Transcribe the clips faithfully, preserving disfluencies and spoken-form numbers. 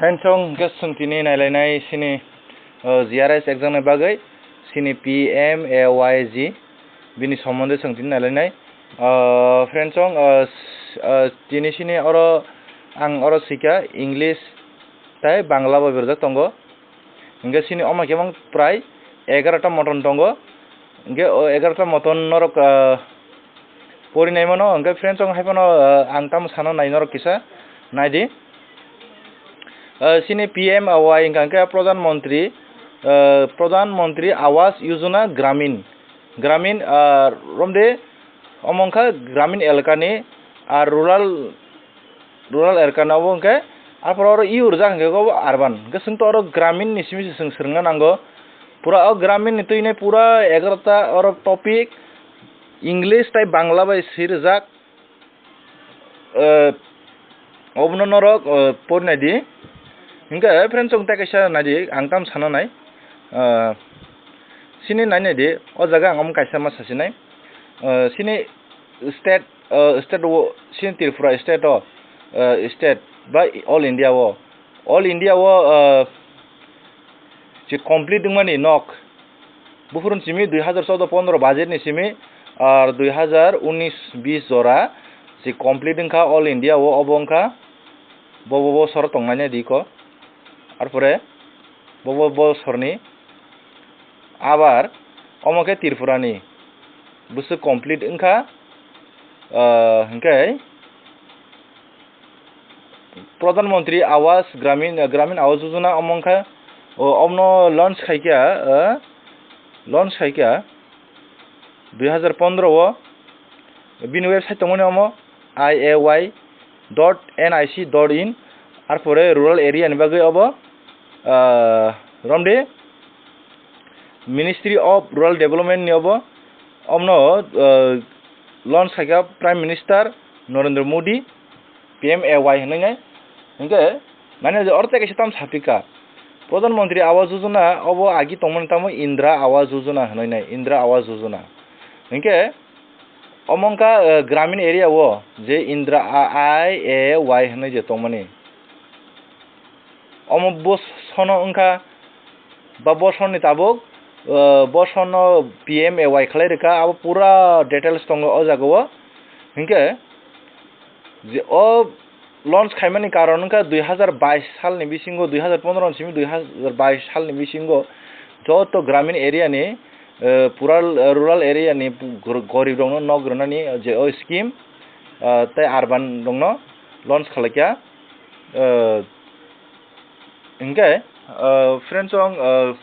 Friends, chwng hwnkhe chwng tini nailainai chini, uh, G R S exam ni bagwi chini P M A Y G bini sombonde chwng tini nailainai. Uh, friends, chwng, uh, s-, uh, tini chini oro ang oro sikha English tai Bangla bai berjak tongo. Hingke chini omo khe mang prai egarota moton tongo. Hingke o egarota moton norok, ah, pori nai mano. Hingke friends, chwng hai phano, ah, ang tamo sana nai norok kisa nai di. Ah, chini P M A Y hingka hingke Pradhan Mantri, ah, Pradhan Mantri Awas Yojana Gramin. Gramin, ah, romde omo wngkha Gramin elakani, ah, rural rural elaka no obo hwnkhe, aphuru oro E U rijak hwnkhe obo urban. Hwnkhe chwng to oro gramin ni simi se chwng swrwngna nango. Pura o gramin ni twinai pura egarota oro topic English tai Bangla bai swi rijak. Eh, obono norok, eh, pori nai di. Hwnkhe friends, chwng tei kaisa nai di, ang tamo sana nai. Eh, chini nai nai di, o jaga ang omo kaisa ma sasinai. Eh, chini state, uh, state o, chini Tripura state o, uh, state ba all India o, all India o, uh, je complete wngmani nok buphuru simi dui hazar choudo pondro budget ni simi, ar dui hazar unis bis jora je complete wngkha all India o, obo wngkha bo, bo, bo bosor tongnai di ko, arpore bo, bo, bo bosorni abar omo khe Tripura ni bwswk complete wngkha, ah, hwnkhe Pradhan Mantri Awas Gramin, Gramin Awas Yojana omo wngkha, o, omono launch khaikha, ah, launch khaikha dui hazar pondro o, bini website tongmani omo I A Y dot N I C dot in, arpore rural area ni bagwi obo, ah, romde Ministry of Rural Development ni obo, omono, ah, launch khaikha Prime Minister Narendra Modi, P M A Y hinwi nai. Hinkhe, nani je oro tei kaisa tamo sapikha, Pradhan Mantri Awas Yojana obo agi tongmani tamo Indra Awas Yojana hinwi nai, Indra Awas Yojana. Hinkhe, omo wngkha, eh, gramin area o je Indra A-, I A Y hinwi je tongmani. Omo bosono wngkha, ba bosoni tabuk, eh, bosono P M A Y khlai rwkha, abo pura details tongo o jaga o. Hinkhe, je o launch khaimani karon wngkha dui hazar bais salni bisingo, dui hazar pondro ni simi dui hazar bais salni bisingo joto gramin area ni, eh, pural-, rural area ni gor-, gorib rokno nok rwnani je o scheme, eh, tei urban rokno launch khlaikha. Eh, hinkhe, eh, friends, ang, eh,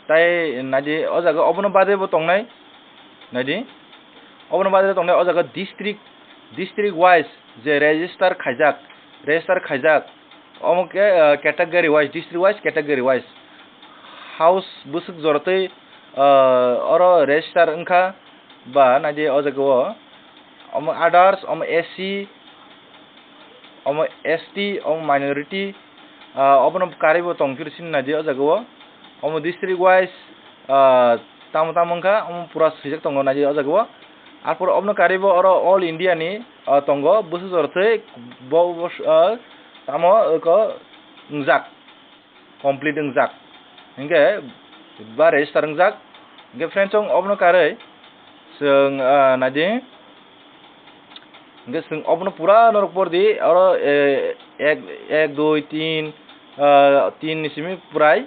tai naidi o jaga obono bade bo tongnai, naidi obono bade tongnai o jaga district, district wise je register khaijak, register khaijak, omo khe, eh, category wise, district wise, category wise house bwswk joratwi, eh, oro register wngkha ba naidi o jaga o omo others, omo S C, omo S T, omo minority, ah, obono karwi bo tong phir sini naidi o jaga o. Omo district wise, ah, tamo tamo wngkha, omo pura swijak tongo naidi o jaga o. Arpor obono karwi bo oro all India ni, ah, tongo, bwswk jora thwi bo, bo, ah, tamo eko wngjak. Complete wngjak. Hinkhe ba register wngjak. Hinkhe friends, chwng obono karwi chwng, ah, naidi. Hinkhe chwng obono pura norok pordi, oro, eh, ek, ek, dui, tin, ah, tin ni simi prai,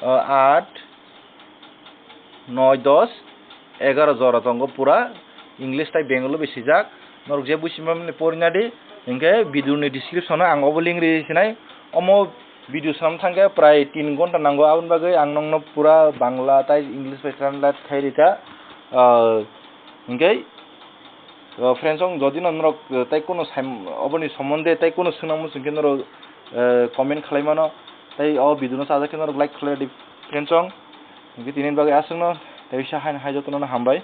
ah, aat, noi, dos, egaro jora tongo pura English tai Bengali bai swijak. Norok je buji mani pori nadi, hinkhe video ni description o ang obo link ri sinai. Omo video swnam thangkhe prai tin ghonta nango, aboni bagwi ang nokno pura Bangla tai English bai translate khai rikha. Ah, hinkhe, ah, friends, chwng jodi no norok, ah, tai kuno sai, oboni somonde tai kuno swnam muchung khe norok, ah, comment khlai mano, tai o video no chajak khe norok like khlai di friends, chwng. Hinkhe tini bagwi aswkno, tei bisa haino hai jotono hambai.